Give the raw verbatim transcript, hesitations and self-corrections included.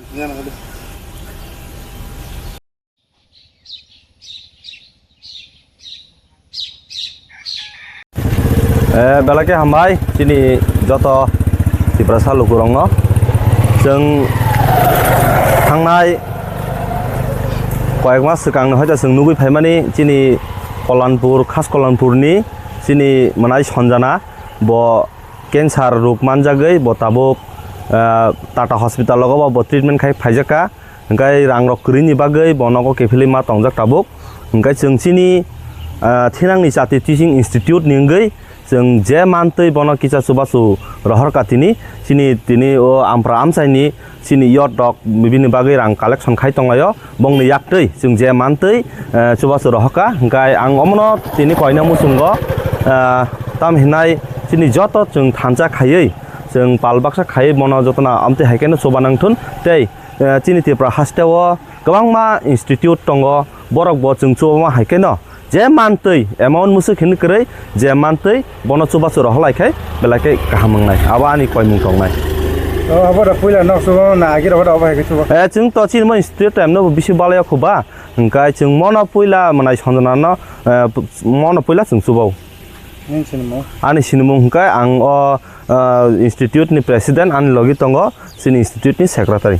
Eh, belai khe hambai chini joto Tiprasa lukurokno. Chwng thangnai koyek mas swkangni hoito chwng nugwi phaimani chini Kollanpur, Khas Kollanpurni chini mwnai Sanjana, bo cancer rok manjagwi bo tabuk, eh, Tata hospital o bo treatment khai phaijakha. Hwnkhe rang rok kwrwini bagwi bo nogo kiphilwi ma tongjak tabuk. Hwnkhe chwng chini, ah, thinangni chati teaching institute ni wngwi chwng je mantwi bono kisa chubachu rohor ka tini, chini tini o ampra amchaini chini youth rok bini bagwi rang collection khai tonglaio. Bongni yaktwi chwng je mantwi, eh, chubachu rohor ka. Hwnkhe ang omono tini koina muchungo, eh, tam hinai chini joto chwng thansa khaiwi chwng pal baksa khaiwi bono jotono amtwi hai kheno chuba nangthun tei eh, chini Tripura haste o kwbangma institute tongo, borok bo chwng chubama hai kheno je mantwi amount mwswk hinwi kwrwi je mantwi bono chubachu rohor lai khai belai khe kaham wngnai, abo ani koimung tongnai. O, abo da puila nok chubo na agi rogo da abo hai khe chubo. Eh, chwng to chini mo institute time no bisi balai o khuba, hwnkhe chwng mono puila mwnai Sanjana no, eh, mono puila chwng chubao. Nini sinimung? Ani sinimung hwnkhe ang o, eh, institute ni president, ani logi tongo chini institute ni secretary.